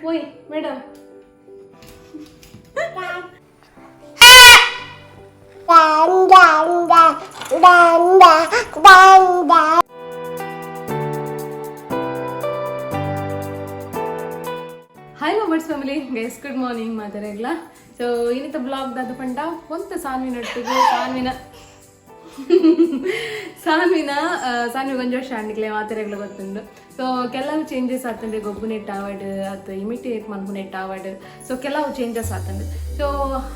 ಓಯ್ madam. Hi lovers family guys, good morning ಮಾತಾಡಗ್ಲ. So ಇನ್ನಿತ blog ದಾದ ಪಂಡ ಒಂತ ಸಾನ್ವಿನ ಒಟ್ಟಿಗೆ ಸಾನ್ವಿನ ಸಾನ್ವಿನ ಸಾನ್ವಿ ಒಂಜಿ ವರ್ಷ ಅಂಡಿಗ್ಲೆ ಮಾತಾಡಗ್ಲ ಗೊತ್ತುಂಡು. ಸೊ ಕೆಲವು ಚೇಂಜಸ್ ಆತಂಡೆ, ಗೊಬ್ಬು ನೆಟ್ ಆವಡ್ ಅತ್ ಇಮಿಟೇಟ್ ಮನ್ಪು ನೆಟ್ ಆವಡ್. ಸೊ ಕೆಲವು ಚೇಂಜಸ್ ಆತಂಡು. ಸೊ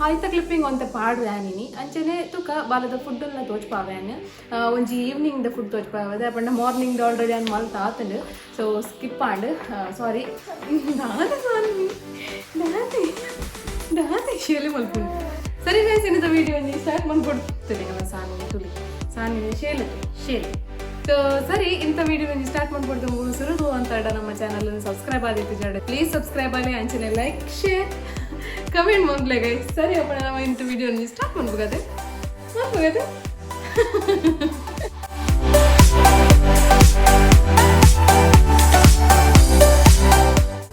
ಆಯ್ತ ಕ್ಲಿಪ್ಪಿಂಗ್ ಒಂತೆ ಪಾಡುವೆ ಆನಿನಿ ಅಂಚನೆ ತುಕ ಬಾಲದ ಫುಡ್ ಎಲ್ಲ ತೋಚ್ಪಾವೆ ಆನ್. ಒಂಜಿ ಈವ್ನಿಂಗ್ ದ ಫುಡ್ ತೋಚ್ಪಾವೆ ಪಂಡ ಮಾರ್ನಿಂಗ್ ಆಲ್ರೆಡಿ ಅನ್ ಮಲ್ತ ಆತಂಡು. ಸೊ ಸ್ಕಿಪ್ ಆಂಡ್, ಸಾರಿ. ದಾನೆ ಸಾನ್ವಿ ದಾನೆ ದಾನೆ ಶೇಲೆ ಮಲ್ಪುಂಡು. ಸರಿ ಗೈಸ್, ಇನ್ನದ ವಿಡಿಯೋ ಒಂಜಿ ಸ್ಟಾರ್ಟ್ ಮಾಡ್ಕೊಡ್ತೇನೆ. ನಮ್ಮ ಸಾನ್ವಿ ತುಲಿ, ಸಾನ್ವಿ ಶೇಲೆ ಶೇಲೆ. ಸೊ ಸರಿ, ಇಂಥ ವಿಡಿಯೋ ಒಂಜಿ ಸ್ಟಾರ್ಟ್ ಮಾಡ್ಕೊಡ್ತು. ಸುರುದು ಅಂತ ನಮ್ಮ ಚಾನಲ್ ಸಬ್ಸ್ಕ್ರೈಬ್ ಆದಿತ್ತು ಜಾಡ ಪ್ಲೀಸ್ ಸಬ್ಸ್ಕ್ರೈಬ್ ಆಗಲಿ, ಅಂಚನೆ like share comment ಮಾಡ್ಲೆ guys. ಸರಿ ಅಪ್ಪ, ನಮ್ಮ ಇಂಥ ವಿಡಿಯೋ ಒಂಜಿ ಸ್ಟಾರ್ಟ್ ಮಾಡ್ಬೋಗದೆ ಮಾಡ್ಬೋಗದೆ.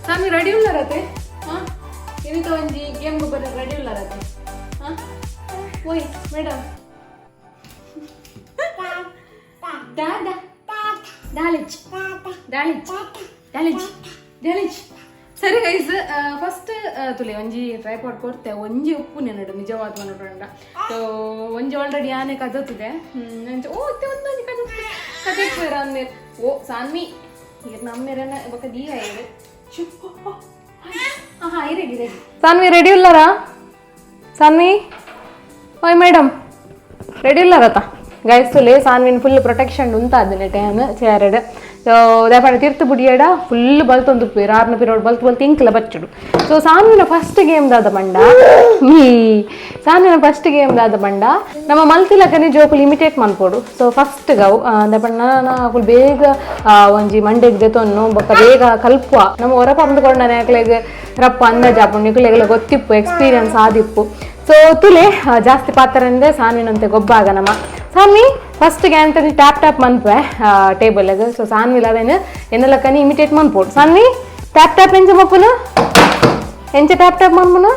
ಸಾಮಿ ರೆಡಿ ಉಳ್ಳಾರತೆ? ಹಾಂ, ಇನ್ನಿತ ಒಂಜಿ ಗೇಮ್ ಗೊಬ್ಬರ ರೆಡಿ ಉಳ್ಳಾರತೆ? ಹಾಂ, ಓಯ್ ಮೇಡಮ್. ದಾದಾ ದಾಳಿಚ್ ದಾಳಿಚ್ ದಾಳಿಚ್ ದಾಳಿಚ್. ಸರಿ ಗೈಸ್, ಫಸ್ಟ್ ತುಲೆ ಒಂಜಿ ಟ್ರೈಪಾಡ್ ಕೊರ್ತೆ, ಒಂಜಿ ಉಪ್ಪು ನೆನಡು ನಿಜವಾದ ಮನೋಡ. ಸೊ ಒಂಜಿ ಆಲ್ರೆಡಿ ಆನೆ ಕದತದೆ. ಅಂಚ ಓ ಇತ್ತೆ ಒಂದೊಂಜಿ ಕದತದೆ ಕದತ್ವೇರ ಅಂದೆ. ಓ ಸಾನ್ವಿ, ಇರ್ ನಮ್ಮೆರನ ಬೊಕ ದೀಯ ಇರು. ಹಾ, ಇರೇಗಿ ಇರೇಗಿ. ಸಾನ್ವಿ ರೆಡಿ ಉಳ್ಳಾರಾ? ಸಾನ್ವಿ, ಓಯ್ ಮೇಡಮ್, ರೆಡಿ ಉಳ್ಳಾರತ? ಗೈಸ್ ತುಲೆ, ಸಾನ್ವಿನ್ ಫುಲ್ ಪ್ರೊಟೆಕ್ಷನ್ ಉಂತ ಅದನ್ನೇ ಟೈಮ್ ಚೇರಡ್. ಸೊ ದಾಪಂಡ ತಿರ್ತು ಬುಡಿಯಡ ಫುಲ್ ಬಲ್ತೊಂದು ಆರ್ನ ಪಿರೋಡ್ ಬಲ್ತು ಬಲ್ತು ಇಂಕ್ಲ ಬಚ್ಚುಡು. ಸೊ ಸಾನ್ವಿನ ಫಸ್ಟ್ ಗೇಮ್ ದಾದ ಬಂಡ, ಈ ಸಾನ್ವಿನ ಫಸ್ಟ್ ಗೇಮ್ ದಾದ ಬಂಡ ನಮ್ಮ ಮಲ್ತಿಲಕನೆ ಜೋಕುಲು ಇಮಿಟೇಟ್ ಮನ್ಪೋಡು. ಸೊ ಫಸ್ಟ್ ಗೌ ದಾಪಂಡ ಅಕುಲು ಬೇಗ ಒಂಜಿ ಮಂಡೆಗ್ ದೆತೊನ್ನು ಬೊಕ್ಕ ಬೇಗ ಕಲ್ಪುವ. ನಮ್ಮ ಹೊರ ಪಂದ್ಕೊಂಡನೆ ಅಕ್ಲೆಗ್ ರಪ್ಪ ಅಂದಾಜ್ ಆಪುಂಡು, ನಿಕುಲೆಗ್ಲ ಗೊತ್ತಿಪ್ಪು, ಎಕ್ಸ್ಪೀರಿಯನ್ಸ್ ಆದಿಪ್ಪು. ಸೊ ತುಲೆ, ಜಾಸ್ತಿ ಪಾತ್ರಂದೆ ಸಾನ್ವಿನಂತೆ ಗೊಬ್ಬಾಗ ನಮ್ಮ. ಸಾನ್ವಿ ಫಸ್ಟ್ ಅಂತ ಟ್ಯಾಪ್ ಟ್ಯಾಪ್ ಮನ್ಪೆ ಟೇಬಲ್. ಸೊ ಸಾನ್ವಿಲ ಅವೇನು ಎನ್ನೆಲ್ಲ ಕನಿ ಇಮಿಟೇಟ್ ಮನ್ಪೋಡು. ಸಾನ್ವಿ, ಟ್ಯಾಪ್ ಟ್ಯಾಪ್ ಎಂಚ ಮಪ್ಪುನು? ಎಂಚ ಟ್ಯಾಪ್ ಟ್ಯಾಪ್ ಮನ್ಪುನು?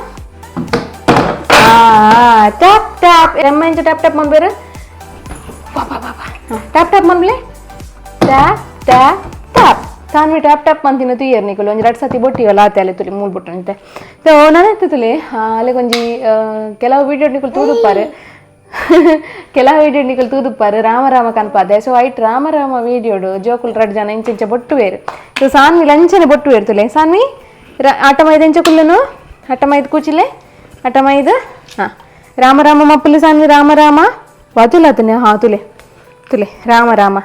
ಟ್ಯಾಪ್ ಟ್ಯಾಪ್ ಎಮ್ಮ ಎಂಚ ಟ್ಯಾಪ್ ಟ್ಯಾಪ್ ಮನ್ಬೇರು? ಟ್ಯಾಪ್ ಟ್ಯಾಪ್ ಮನ್ಬ್ಲೆ, tap tap tap. Saanvi tap tap ಮಂತಿನ ತುಯ್ಯರ್ ನಿಕುಲು ಒಂಜಿ ರಡ್ಡ್ ಸತಿ ಬೊಟ್ಟಿವಲ್ಲ ಆತೆ ಅಲೆ ತುಲಿ ಮೂಲ್ ಬೊಟ್ಟಂತೆ. ಸೊ ನಾನು ತುಲಿ ಅಲೆ ಒಂಜಿ ಕೆಲವು ವಿಡಿಯೋ ನಿಕುಲು ತೂದುಪ್ಪಾರೆ, ಕೆಲವು ವಿಡಿಯೋ ನಿಕುಲು ತೂದುಪ್ಪಾರೆ ರಾಮ ರಾಮ ಕನ್ಪಾದೆ. ಸೊ ಐಟ್ ರಾಮ ರಾಮ ವಿಡಿಯೋಡು ಜೋಕುಲು ರಡ್ಡ್ ಜನ ಇಂಚ ಇಂಚ ಬೊಟ್ಟು ವೇರು. ಸೊ ಸಾನ್ವಿ ಲಂಚನೆ ಬೊಟ್ಟು ವೇರು. ತುಲೆ ಸಾನ್ವಿ, ಆಟ ಮೈದ ಎಂಚ ಕುಲ್ಲುನು? ಆಟ ಮೈದ್ ಕೂಚಿಲೆ, ಆಟ ಮೈದ್. ಹಾಂ, ರಾಮ ರಾಮ ಮಪ್ಪುಲಿ ಸಾನ್ವಿ, ರಾಮ ರಾಮ ವಾತುಲಾತನೆ. ಹಾ ತುಲೆ ತುಲೆ, ರಾಮ ರಾಮ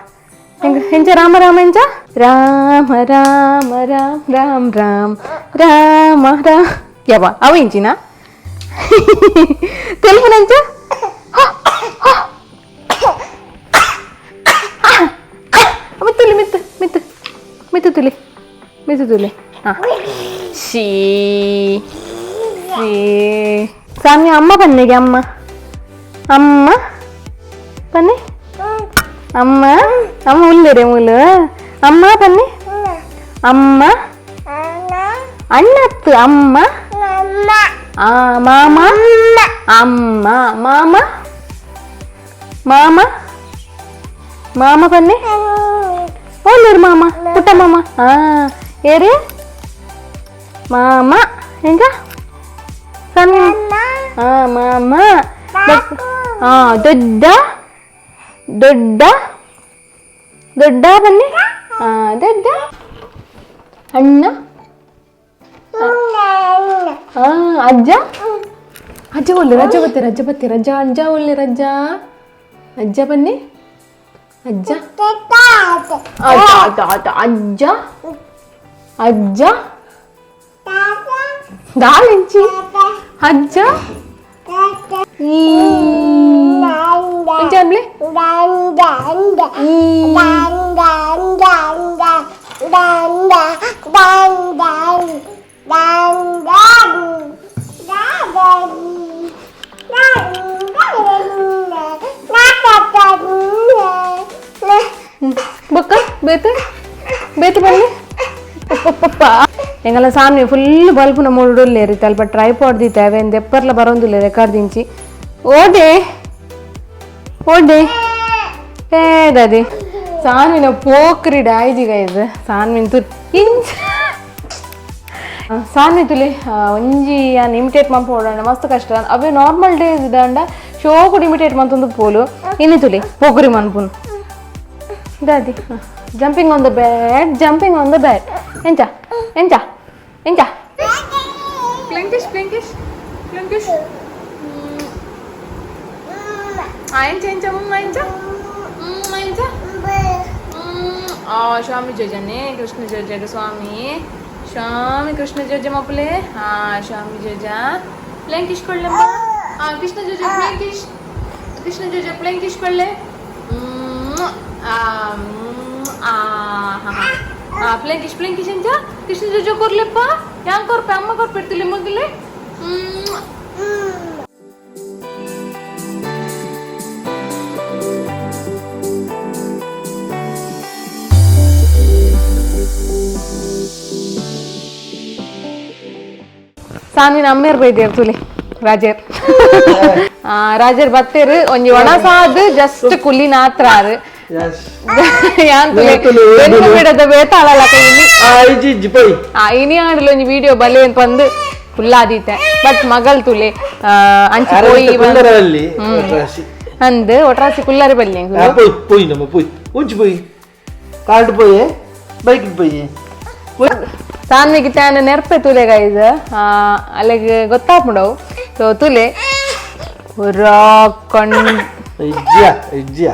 ಎಂಚ? ರಾಮ ರಾಮ ಎಂಚ? ರಾಮ ರಾಮ ರಾಮ ರಾಮ ರಾಮ ರಾಮ ರಾಮ ಯವ ಅವ ಇಂಚಿನ తెలుపునంచ. ಮಿತ್ತುಲಿ ಮಿತ್ತು ಮಿತ್ತು ಮಿತ್ತು ತುಲಿ ಮಿತ್ತು ತುಲಿ. ಹಾಂ, ಶೀ ಶೀ. ಸ್ವಾಮಿ ಅಮ್ಮ ಬನ್ನಿಗೆ, ಅಮ್ಮ ಅಮ್ಮ ಬನ್ನಿ, ಅಮ್ಮ ಅಮ್ಮ ಉಲ್ಲರೆ ಮೂಲು ಅಮ್ಮ ಬನ್ನಿ, ಅಮ್ಮ ಅಣ್ಣತ್ತು ಅಮ್ಮ ಆ ಮಾಮ ಅಮ್ಮ ಮಾಮ ಮಾಮ ಮಾಮ ಬನ್ನಿ. ಒಳ್ಳೇರು ಮಾಮ, ಪುಟ್ಟ ಮಾಮ. ಹಾ, ಏರಿ ಮಾಮ ಎಂಜ ಸಣ್ಣ? ಹಾ, ಮಾಮ. ಹಾ, ದೊಡ್ಡ ದೊಡ್ಡ ದೊಡ್ಡ ಬನ್ನಿ. ಹಾ, ದೊಡ್ಡ ಅಣ್ಣ. ಹಾ, ಅಜ್ಜ ಅಜ್ಜ ಒಳ್ಳೆ ರಜ್ಜ ಬತ್ತೆ, ರಜ್ಜ ಬತ್ತೆ, ರಜ್ಜ ಅಜ್ಜ ಒಳ್ಳೆ ರಜ್ಜ ಅಜ್ಜ ಬನ್ನಿ, ಅಜ್ಜ ಅಜ್ಜ ಅಜ್ಜ ಅಜ್ಜ ಅಜ್ಜ ಅಜ್ಜ ದಾಳಿಂಚಿ ಅಜ್ಜ ಈ ಎಂಚ ಅನ್ಬ್ಲೆ? ಈ ಬೊಕ್ಕ ಬೇತೆ ಬೇತೆ ಬನ್ನಿ. ಪಪ್ಪ ಎಂಗಲ ಸಾನ್ವಿ ಫುಲ್ ಬಲ್ಪುನ ಮೂಡುಲ್ಲೇರಿ ತಲ್ಪ ಟ್ರೈಪಾಡ್ ದೀತೆ ಅವೇನು ದೆಪ್ಪರ್ಲ ಬರೋಂದುಲ್ಲೆ ರೆಕಾರ್ಡ್ ದಿಂಚಿ ಓಡೆ ಓಡೆ ಏದದಿ ಸಾನ್ವಿನ ಪೋಕ್ರಿ ಡಾಯ್ಜಿ ಗೈಸ್ ಸಾನ್ವಿನ ತು ಇಂಚ ಸಾನ್ವಿ ತುಲಿ ಒಂಜಿ ಯಾನ್ ಇಮಿಟೇಟ್ ಮನ್ಪೋಡಂಡ ಮಸ್ತ್ ಕಷ್ಟ ಅವೇ ನಾರ್ಮಲ್ ಡೇಸ್ ಇದಂಡ ಶೋಕುಡು ಇಮಿಟೇಟ್ ಮಂತೊಂದು ಪೋಲು ಇನಿ ತುಲಿ ಪೋಕುರಿ ಮನ್ಪುನು ದಾದಿ jumping on the bed, jumping on the bed. ಎಂಚ ಎಂಚ ಎಂಚ ಪ್ಲಿಂಕಿಶ್ ಪ್ಲಿಂಕಿಶ್ ಪ್ಲಿಂಕಿಶ್ ಎಂಚ ಎಂಚ ಮುಮ್ಮ ಎಂಚ ಎಂಚ ಆ ಸ್ವಾಮಿ ಜೋಜನೆ ಕೃಷ್ಣ ಜೋಜ ಸ್ವಾಮಿ ಸ್ವಾಮಿ ಕೃಷ್ಣ ಜೋಜ ಮಪ್ಪಲೆ ಹಾ ಸ್ವಾಮಿ ಜೋಜ ಪ್ಲೇಂಕಿಶ್ ಕೊಳ್ಳಮ್ಮ ಆ ಕೃಷ್ಣ ಜೋಜ ಪ್ಲೇಂಕಿಶ್ ಕೃಷ್ಣ ಜೋಜ ಪ್ಲೇಂಕಿಶ್ ಕೊಳ್ಳೆ ಆ ಪ್ಲೇಂಕಿಶ್ ಪ್ಲೇಂಕಿಶ್ ಎಂಚ ಕೃಷ್ಣ ಜೋಜ ಕೊರ್ಲೆಪ್ಪ ಯಾಂಗ್ ಕೊರ್ಪೆ ಅಮ್ಮ ಕೊರ್ಪೆಡ್ತಿಲ್ಲ ಮಗಲೆ. ಸಾನ್ವಿನ ಅಮ್ಮೇರ್ ಬೈದೇರ್ ತುಲಿ ರಾಜೇರ್ ರಾಜೇರ್ ಬತ್ತೇರು ಒಂಜಿ ಒಣಸಾದ್ ಜಸ್ಟ್ ಕುಲ್ಲಿ ನಾತ್ರಾರು ಯಾನ್ ತುಲೆ ಬೆನ್ನು ಬಿಡದ ಬೇತಾಳಲ್ಲ ಕೈಲಿ. ಇಜ್ಜಿ ಪೋಯ್. ಇನಿ ಆಂಡಲ ಒಂಜಿ ವಿಡಿಯೋ ಬಲೆ ಅಂತ ಬಂದು ಫುಲ್ ಆದೀತೆ ಬಟ್ ಮಗಲ್ ತುಲೆ ಅಂಚಿ ಪೋಯಿ ಕುಲ್ಲರಲ್ಲಿ ಒಟ್ರಾಸಿ ಅಂದ್ ಒಟ್ರಾಸಿ ಕುಲ್ಲರೆ ಬಲ್ಲಿ. ಪೋಯ್ ಪೋಯ್ ನಮ್ಮ ಪೋಯ್ ಉಂಚಿ ಪೋಯ್ ಕಾರ್ಡ್ ಪೋಯೆ ಬೈಕ್ ಪೋಯೆ. ಸಾನ್ವಿಗೆ ತಾನ ನೆರ್ಪೆ ತುಲೆ ಗೈಸ್ ಅಲ್ಲಿಗೆ ಗೊತ್ತಾಪುಂಡವು ಸೊ ತುಲೆ ಕಣ್ ಇಜ್ಜಿಯ ಇಜ್ಜಿಯ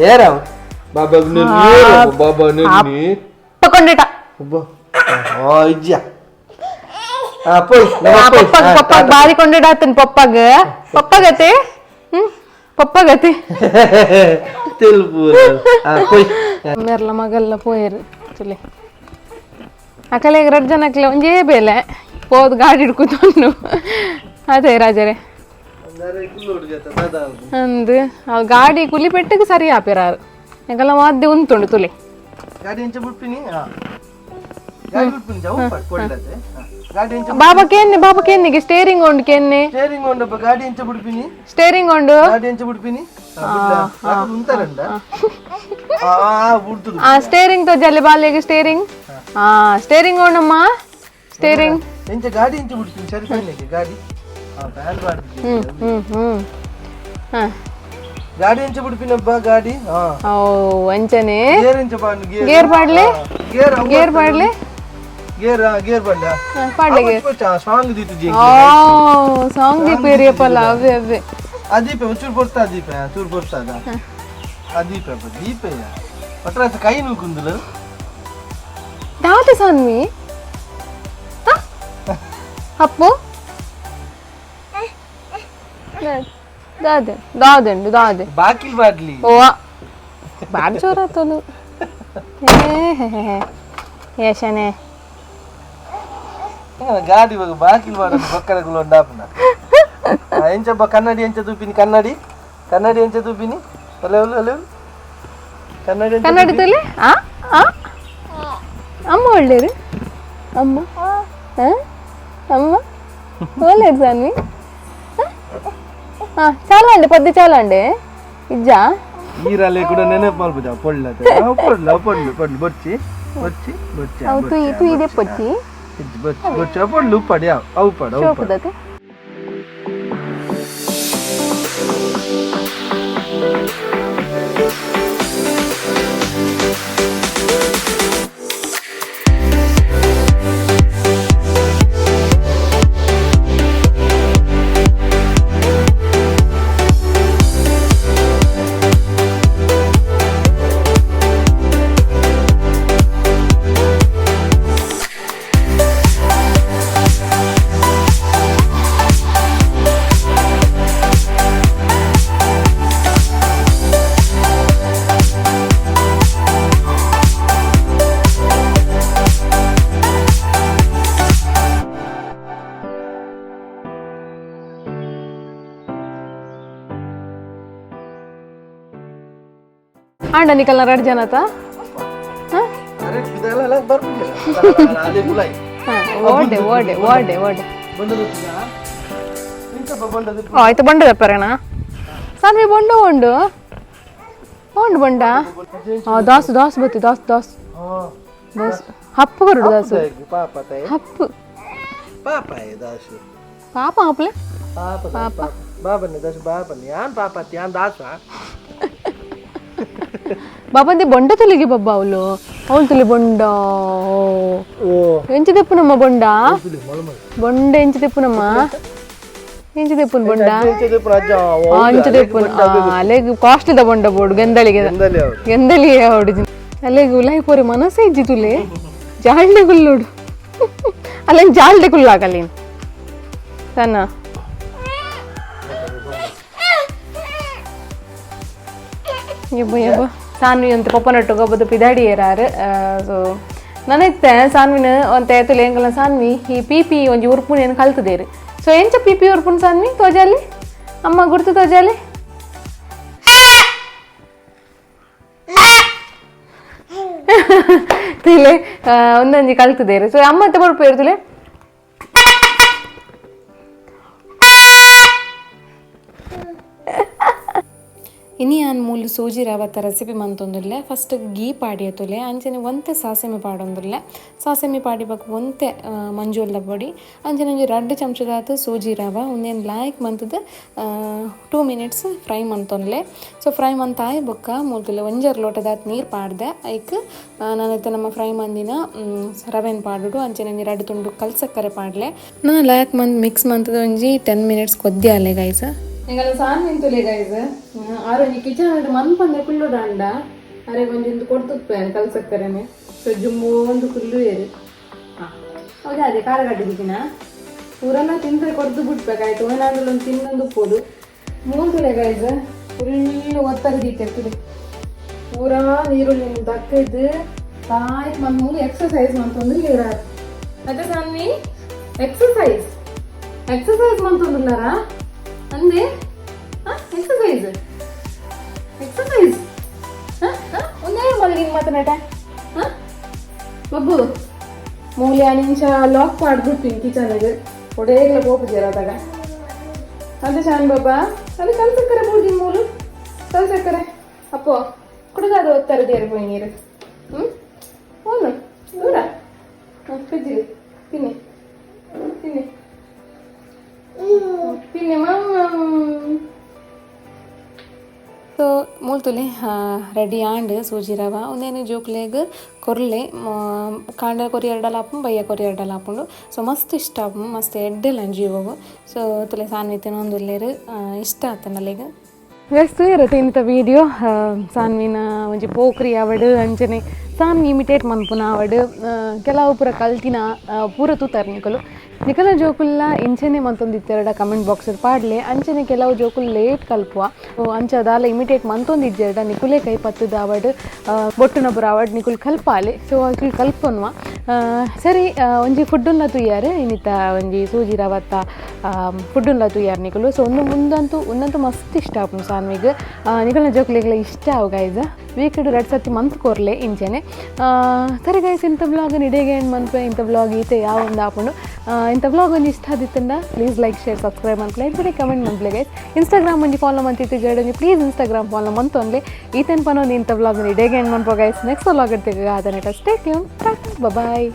ಏರವ್ ಬಾಬಾ ನನ್ನಿ ಬಾಬಾ ನನ್ನಿ ಪಕ್ಕೊಂಡಿಟ ಒಬ್ಬ ಆ ಇಜ್ಜಿಯ ಆ ಪೋಯ್ ನಮ್ಮ ಪೋಯ್. ಪಪ್ಪಗ್ ಪಪ್ಪಗ್ ಬಾರಿ ಕೊಂಡಿಡಾತನ್ ಪಪ್ಪಗ್ ಪಪ್ಪಗತೆ ಪಪ್ಪಗತೆ ತೆಲ್ಪು ಆ ಪೋಯ್. ಮೆರ್ಲ ಮಗಲ್ಲ ಪೋಯರು ತುಲೆ ಅಕಲೆಗ್ ರಡ್ಡ್ ಜನಕ್ಲೆ ಒಂಜೇ ಬೇಲೆ ಪೋದು ಗಾಡಿ ಹಿಡ್ಕೂತೊಂಡು ಅದೇ ರಾಜರೇ ಅಂದ್ ಅವು ಗಾಡಿ ಕುಲಿ ಪೆಟ್ಟಿಗೆ ಸರಿ ಆಪಿರಾರು ಎಂಕಲ್ಲ ವಾದ್ಯ ಉಂತುಂಡು ತುಲೆ. ಗಾಡಿ ಎಂಚ ಬುಡ್ಪಿನಿ ಗಾಡಿ ಬುಡ್ಪಿನಿ ಜಾವು ಪಡ್ಕೊಳ್ಳದೆ ಗಾಡಿ ಎಂಚ ಬಾಬಾ ಕೆನ್ನೆ ಬಾಬಾ ಕೆನ್ನಿಗೆ ಸ್ಟೇರಿಂಗ್ ಉಂಡು ಕೆನ್ನೆ ಸ್ಟೇರಿಂಗ್ ಉಂಡಪ್ಪ ಗಾಡಿ ಎಂಚ ಬುಡ್ಪಿನಿ ಸ್ಟೇರಿಂಗ್ ಉಂಡು ಗಾಡಿ ಎಂಚ ಬುಡ್ಪಿನಿ ಉಂತಾರಂಡ ಬುಡ್ತುದು ಆ ಸ್ಟೇರಿಂಗ್ ತೋಜಲ್ಲಿ ಬಾಲೆಗೆ ಸ್ಟೇರಿಂಗ್ ಆ ಸ್ಟೇರಿಂಗ್ ಉಂಡಮ್ಮ ಸ್ಟೇರಿಂಗ್ ಎಂಚ ಗಾಡಿ ಎಂಚ ಬುಡ್ಪಿನಿ ಸರಿ ಫೈನ್ ಗಾಡಿ ಫ್ಯಾನ್ ಬಾಡ್ದು ಹ್ಮ್ ಹ್ಮ್ ಹ್ಮ್ ಹಾ ಗಾಡಿ ಎಂಚ ಬುಡ್ಪಿನಪ್ಪ ಗಾಡಿ ಹಾ ಓ ಅಂಚನೆ ಗೇರ್ ಎಂಚ ಬಾಂಡು ಗೇರ್ ಗೇರ್ ಪಾಡ್ಲೆ ಗೇರ್ ಗೇರ್ ಪಾಡ್ಲೆ ಗೇರ್ ಗೇರ್ ಬಾಂಡ ಪಾಡ್ಲೆ ಗೇರ್ ಸಾಂಗ್ ದೀತು ಜಿ ಓ ಸಾಂಗ್ ದೀಪೇರಿಯಪ್ಪಲ್ಲ ಅವೇ ಅವೇ ಅದೀಪ ಒಂಚೂರು ಪೊರ್ತಾ ದೀಪ ಚೂರು ಪೊರ್ತಾದ ಅದೀಪ ದೀಪಯ್ಯ ಒಟ್ರಾಸ ಕೈ ನೂಕುಂದುಲ ದಾದ ಸಾನ್ವಿ ಅಪ್ಪು ದಾದೆ ದಾದೆ ದಾದೆ ಬಾಕಿಲ್ ಬಾಡ್ಲಿ ಓ ಬಾರಿ ಜೋರಾತದು ಏ ಯಶನೆ ಗಾಡಿ ಇವಾಗ ಬಾಕಿಲ್ ಬಾಡ ಪಕ್ಕದಗಳು ಉಂಡಾಪುನ ಎಂಚಪ್ಪ ಕನ್ನಡಿ ಎಂಚ ತೂಪಿನಿ ಕನ್ನಡಿ ಕನ್ನಡಿ ಎಂಚ ತೂಪಿನಿ ಒಲೆ ಒಲೆ ಒಲೆ ಕನ್ನಡಿ ಎಂಚ ಕನ್ನಡಿ ತುಲೆ ಆ ಆ ಅಮ್ಮ ಒಳ್ಳೇರು ಅಮ್ಮ ಆ? ಅಮ್ಮ ಒಳ್ಳೇರು ಸಾನ್ವಿ ಹಾ ಚಾಲ ಅಂಡೆ ಪದ್ಯ ಚಾಲ ಅಂಡೆ ಇಜ್ಜಾ ಈರಲ್ಲೇ ಕೂಡ ನೆನಪು ಮಲ್ಪುಜ ಪೊಳ್ಳತೆ ಪೊಡ್ಲು ಪೊಡ್ಲು ಪೊಡ್ಲು ಬೊಚ್ಚಿ ಬೊಚ್ಚಿ ಬೊಚ್ಚಿ ಅವು ತುಯಿ ತುಯಿ ದೆಪ್ಪೊಚ್ಚಿ ಬೊಚ್ಚಿ ಬೊಚ್ಚಿ ಪೊಡ್ಲು ಉಪ್ಪಡಿ ಅವು ಅವು ಪಡ ಅವು ಪಡ ಶೋಕುದತೆ ಆಂಡ ನಿಕಲ್ನ ರಡ್ಡ್ ಜನತ ಅರೆ ಬಿದಲ್ಲ ಬರ್ಪುಜೆರ್ ಅಲೆ ಬುಲೈ ಓಡೆ ಓಡೆ ಓಡೆ ಓಡೆ ಬೊಂಡ ದೆಪ್ಪುನಾ ಇಂಚಪ್ಪ ಬೊಂಡ ದೆಪ್ಪು ಆಯ್ತು ಬೊಂಡ ದೆಪ್ಪರೇನ ಸಾನ್ವಿ ಬೊಂಡ ಉಂಡು ಉಂಡು ಬೊಂಡ ದಾಸು ದಾಸು ಬತ್ತಿ ದಾಸು ದಾಸು ದಾಸು ಹಪ್ಪು ಕೊರಡು ದಾಸು ಪಾಪ ತಾಯಿ ಹಪ್ಪು ಪಾಪ ದಾಸು ಪಾಪ ಆಪ್ಲೆ ಪಾಪ ಪಾಪ ಬಾಬನ್ನಿ ದಾಸು ಬಾಬನ್ನಿ ಯಾನ್ ಪಾಪ ಯಾನ್ ದಾಸ ಬಾಬಂದಿ ಬೊಂಡ ತುಲಿಗೆ ಬಬ್ಬ ಅವಳು ಅವಳು ತುಲಿ ಬೊಂಡ ಓ ಎಂಚ ದೆಪ್ಪುನಮ್ಮ ಬೊಂಡ ತುಲಿ ಮಳ ಮಳ ಬೊಂಡ ಎಂಚ ದೆಪ್ಪುನಮ್ಮ ಎಂಚ ದೆಪ್ಪುನ ಬೊಂಡ ಎಂಚ ದೆಪ್ಪುನ ಅಜ್ಜ ಅಂಚ ದೆಪ್ಪುನ ಅಲೆಗ್ ಕಾಸ್ಟ್ಲಿದ ಬೊಂಡ ಬೋಡು ಗೆಂದಳಿಗೆ ಎಂದಲಿ ಅವ್ರು ಗೆಂದಳಿ ಅವಡು ಅಲೆಗ್ ಉಲಾಯಿ ಪೋರೆ ಮನಸ್ಸೇ ಇಜ್ಜಿ ತುಲೆ ಜಾಲ್ಡೆ ಕುಲ್ಲೋಡು ಅಲ್ಲೇನು ಜಾಲ್ಡೆ ಕುಲ್ಲಾಗಲೇನು ಸಣ್ಣ ಯಬ್ಬ ಯಬ್ಬ ಸಾನ್ವಿ ಅಂತ ಪಪ್ಪನೊಟ್ಟು ಗೊಬ್ಬದು ಪಿದಾಡಿ ಏರಾರು. ಸೊ ನನೈತೆ ಸಾನ್ವಿನ ಒಂತೆ ತುಲೆ ಎಂಕಲ ಸಾನ್ವಿ ಈ ಪಿ ಪಿ ಒಂಜಿ ಉರ್ಪುನ ಏನು ಕಲ್ತದೇರು. ಸೊ ಎಂಚ ಪಿ ಪಿ ಉರ್ಪುನ್ ಸಾನ್ವಿ ತೋಜಾಲಿ ಅಮ್ಮ ಗುರ್ತು ತೋಜಾಲಿ ತುಲೆ ಒಂದೊಂಜಿ ಕಲ್ತದೇರು. ಸೊ ಅಮ್ಮ ಎತ್ತ ಬರುಪೇರು ತುಲೆ ಇನಿ ಆನ್ ಮೂಲು ಸೂಜಿ ರವತ್ತ ರೆಸಿಪಿ ಮಂತೊಂದುಲ್ಲೆ. ಫಸ್ಟ್ ಗೀ ಪಾಡಿಯತುಲೆ ಅಂಚನೆ ಒಂತೆ ಸಾಸೆಮಿ ಪಾಡೊಂದುಲ್ಲೆ. ಸಾಸೆಮಿ ಪಾಡಿ ಬೊಕ ಒಂತೆ ಮಂಜೂಲ್ದ ಪೊಡಿ ಅಂಚನೆ ಒಂಜಿ ರಡ್ಡ್ ಚಮಚದಾತ್ ಸೂಜಿ ರವ ಉಂದೆನ್ ಲಾಯ್ಕ್ ಮಂತುದು 2 ಮಿನಿಟ್ಸ್ ಫ್ರೈ ಮಂತೊನ್ಲೆ. ಸೊ ಫ್ರೈ ಮಂತಾಯ್ ಬೊಕ್ಕ ಮೂಲ್ತುಲೆ ಒಂಜರ್ ಲೋಟದಾತ್ ನೀರು ಪಾಡ್ದೆ ಐಕ್ ನಾನಿತ್ತೆ ನಮ್ಮ ಫ್ರೈ ಮಂದಿನ ರವೆನ್ ಪಾಡುಡು ಅಂಚನೆ ಒಂಜಿ ರಡ್ಡ್ ತುಂಡು ಕಲ್ಸಕ್ಕರೆ ಪಾಡ್ಲೆ. ನಾ ಲಾಯ್ಕ್ ಮಂತ್ ಮಿಕ್ಸ್ ಮಂತದ ಒಂಜಿ 10 ಮಿನಿಟ್ಸ್ ಕೊದ್ದಿ ಅಲೆ ಗೈಸ್. ಎಂಗಲ ಸಾನ್ ನಿಂತುಲೆ ಗೈಸ್ ಆರು ಒಂಜಿ ಕಿಚನ್ ಅಂಡ್ ಮನ್ಪಂದೆ ಕುಲ್ಲುಡಾಂಡ ಅರೆ ಒಂಜಿ ಒಂದು ಕೊಡ್ತುಪ್ಪೆ ಕಲ್ಸಕ್ಕರೆನೆ. ಸೊ ಜುಮ್ಮು ಒಂದು ಕುಲ್ಲು ಏರು ಹೌದಾ ಅದೇ ಖಾರ ಕಟ್ಟಿದ್ದೀನ ಊರೆಲ್ಲ ತಿಂದರೆ ಕೊಡ್ದು ಬಿಡ್ಬೇಕಾಯ್ತು ಏನಾದ್ರೂ ಒಂದು ತಿನ್ನೊಂದು ಪೋದು ಮೂಂತುಲೆ ಗೈಸ್ ಫುಲ್ ಒತ್ತರಿ ದೀತಿರ್ತದೆ ಪೂರಾ ನೀರುಳ್ಳಿ ದಕ್ಕದು ತಾಯ್ತು ಮಂತ್ ಮೂಲು ಎಕ್ಸಸೈಸ್ ಮಂತೊಂದು ಇರಾರು. ಅದೇ ಸಾನ್ವಿ ಎಕ್ಸಸೈಸ್ ಎಕ್ಸಸೈಸ್ ಮಂತೊಂದುಲ್ಲಾರಾ ಅಂದೆ ಎಕ್ಸಸೈಸ್ ಎಕ್ಸಸೈಸ್ ಒಂದೇ ಮಲ್ಲಿ ಮಾತನಾಟ ಬಬ್ಬು ಮೂಲೆ ಆ ನಿಮಿಷ ಲಾಕ್ ಮಾಡ್ಬಿಡ್ತೀನಿ ಕಿಚನ್ಗೆ ಒಡೇಗ್ಲ ಪೋಪುಜೇರ ಅದಾಗ ಅದೇ ಶಾನ್ ಬಾಬಾ ಅದು ಕಲ್ಸಕ್ಕರೆ ಬೂಡಿ ಮೂಲು ಕಲ್ಸಕ್ಕರೆ ಅಪ್ಪೋ ಕುಡುಗಾದ ಒತ್ತಾರೆ ದೇರು ಪೋಯಿ ನೀರು ಹ್ಞೂ ದೂರ ಫ್ರಿಜ್ ತಿನ್ನಿ ತಿನ್ನಿ ತಿನ್ನಿ ಮಾಮ. ಸೊ ಮೂಲ್ತುಲೆ ರೆಡಿ ಆಂಡ್ ಸೂಜಿ ರವ ಒಂದೇನು ಜೋಕ್ಲೆಗ್ ಕೊರ್ಲೆ ಕಾಂಡ ಕೊರಿ ಎರಡಲ ಆಪುಂಡು ಬಯ್ಯ ಕೊರಿ ಎರಡಲ ಆಪುಂಡು. ಸೊ ಮಸ್ತ್ ಇಷ್ಟ ಆಪುಂಡು ಮಸ್ತ್ ಎಡ್ಡೆಲ ಜೀವಗು. ಸೊ ತುಲೆ ಸಾನ್ವಿ ತಿನ್ನೊಂದುಲ್ಲೇರು ಇಷ್ಟ ಆತನಲ್ಲಿಗ ಗೈಸ್. ತೂಯರ ಇಂಥ ವೀಡಿಯೋ ಸಾನ್ವಿನ ಒಂಜಿ ಪೋಕ್ರಿ ಅವಡು ಅಂಚನೆ ಸಾನ್ವಿ ಇಮಿಟೇಟ್ ಮನ್ಪುನ ಅವಡು ಕೆಲವು ಪೂರ ಕಲ್ತಿನ ಪೂರ ತೂತಾರ್ ನಿಕಲು ನಿಕಲ ಜೋಕುಲ್ಲ ಇಂಚನೆ ಮಂತೊಂದಿತ್ತೆರಡ ಕಮೆಂಟ್ ಬಾಕ್ಸ್ ಪಾಡ್ಲೆ ಅಂಚನೆ ಕೆಲವು ಜೋಕುಲ್ ಲೇಟ್ ಕಲ್ಪುವ ಅಂಚ ದಾಲ ಇಮಿಟೇಟ್ ಮಂತೊಂದಿಜ್ಜೆರಡ ನಿಕುಲೇ ಕೈ ಪತ್ತದ ಅವಡ್ ಬೊಟ್ಟುನ ಪೂರ ಅವಡ್ ನಿಕುಲ್ ಕಲ್ಪಾಲೆ. ಸೊ ಅಕುಲ್ ಕಲ್ಪೊನ್ವ ಸರಿ ಒಂಜಿ ಫುಡ್ಡುಲ್ಲ ತೂಯಾರೆ ಇನ್ನಿತ ಒಂಜಿ ಸೂಜಿ ರವತ್ತ ಫುಡ್ಡುಲ್ಲ ತೂಯಾರ್ ನಿಕುಲು. ಸೊ ಒಂದು ಮುಂದಂತೂ ಒಂದಂತೂ ಮಸ್ತ್ ಇಷ್ಟ ಆಪುಂಡು ಸಾನ್ವಿಗ್ ನಿಕಲ್ನ ಜೋಕುಲೆಗ್ಲ ಇಷ್ಟ ಅವು ಗೈಸ್. ವೀಕೆಡ್ ರಡ್ ಸತಿ ಮಂತ್ ಕೊರ್ಲೆ ಇಂಚನೆ. ಸರಿ ಗೈಸ್ ಇಂಥ ಬ್ಲಾಗ್ ಇಡೀಗೆ ಏನು ಮನ್ಪೆ ಇಂಥ ಬ್ಲಾಗ್ ಈತೆ ಯಾವ ಒಂದು ಆಪುಂಡು ಇಂಥ ಬ್ಲಾಗ್ ಒಂಜಿ ಇಷ್ಟ ಆದಿತ್ತಂಡ please like share subscribe ಮನ್ಪ್ಲೆ ಇಬ್ಬರಿ ಕಮೆಂಟ್ ಮನ್ಪ್ಲೆ ಗೈಸ್. ಇನ್ಸ್ಟಾಗ್ರಾಮ್ ಒಂಜಿ ಫಾಲೋ ಮಂತಿತ್ತು ಜಡ್ ಒಂಜಿ please Instagram follow ಮಂತೊನ್ಲೆ ಈತನ್ ಪನೊಂದು ಇಂಥ ಬ್ಲಾಗ್ ಇಡೀಗೆ ಏನು ಮನ್ಪೋ guys. Next blog ಇರ್ತೀವಿ ಅದನ್ನ stay tune tata bye.